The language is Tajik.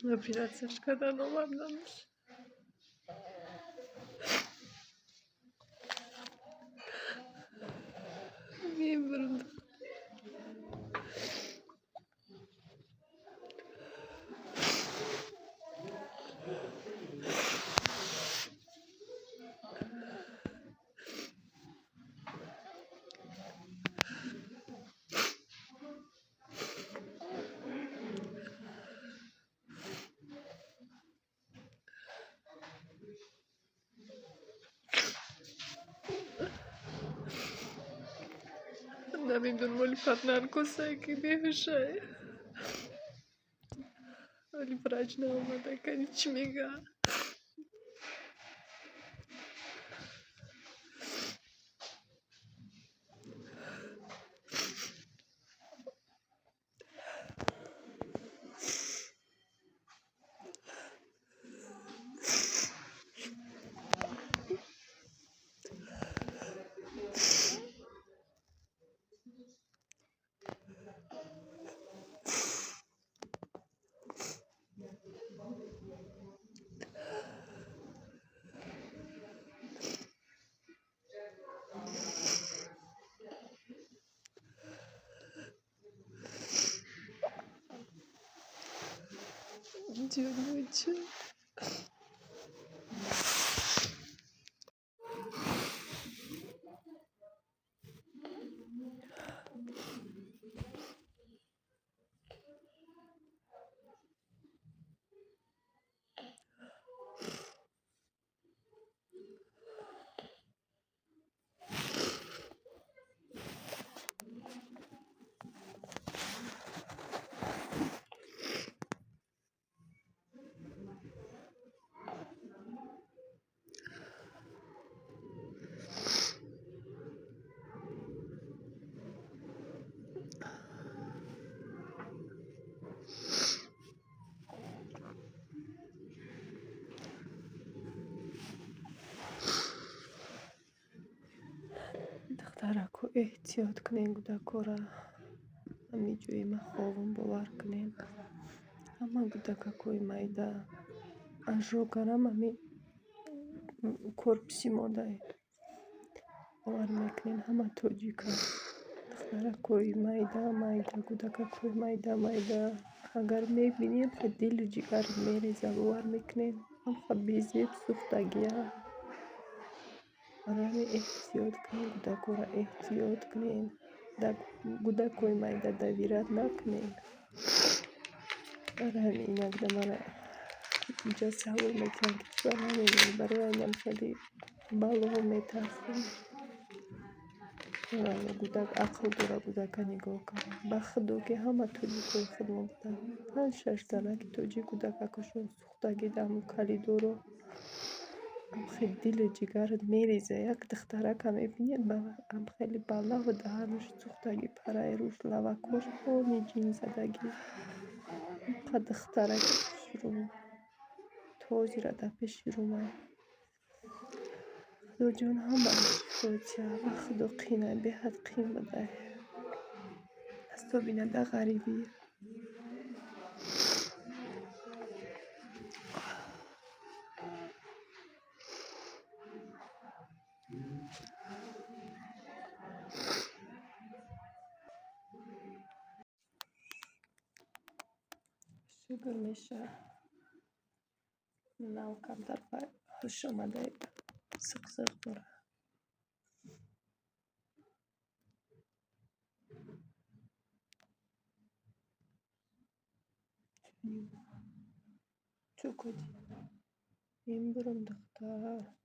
Оператсияш кардан оварданаш. Мебурам. Намедонам, оли под наркозае ки беҳушае. Оли врач наомада, кани чӣ мега. Ҷоноча. Духтарако, эҳтиёт кунен кӯдакора. Ҳамин ҷои ман ховам, бовар кунен. Ҳама кӯдакакҳои майда ажогарам ҳамин корпуси модай. Бовар мекунен, ҳама тоҷиканд. Духтаракҳои майда майда, кӯдакакҳои майда майда. Агар мебинем, дилу ҷигарат мереза, бовар мекунен. Ҳамха безеб сӯхтагия. Барои ҳамин эҳтиёт кунен, кӯдакҳоро эҳтиёт кунен. Кӯдакҳои майда доверять накунен. Барои ҳамин иногда мара инҷа савол метиҳанд, ки чӣ намемонӣ. Барои ҳаминам хеле балоҳо метарсам. Кӯдак ақл дора, кӯдака нигоҳ кун. Ба худо, ки ҳама тоҷикҳои худмо буданд. Панҷ шаш занаки тоҷик кӯдакакошон сӯхтагӣ дар ҳамун коридоро. Хеле дилу ҷигарат мереза. Як духтарака мебинед, хеле ба лаву даҳанаш сӯхтагӣ, параи рӯш, лавакош пони ҷинзадагӣ. Қа духтараки хушрӯ. Тозира дар пеши рӯмай. Худоҷон, ҳамаро шифо диҳад. Ба худо, қинай, беҳад қин будай. Особенно дар ғарибӣ. Шукр, меша. Нав камтар ҳуш омадай, сиқ-сиқ дорад. Чӯ кардӣ? Мебурам, духтар.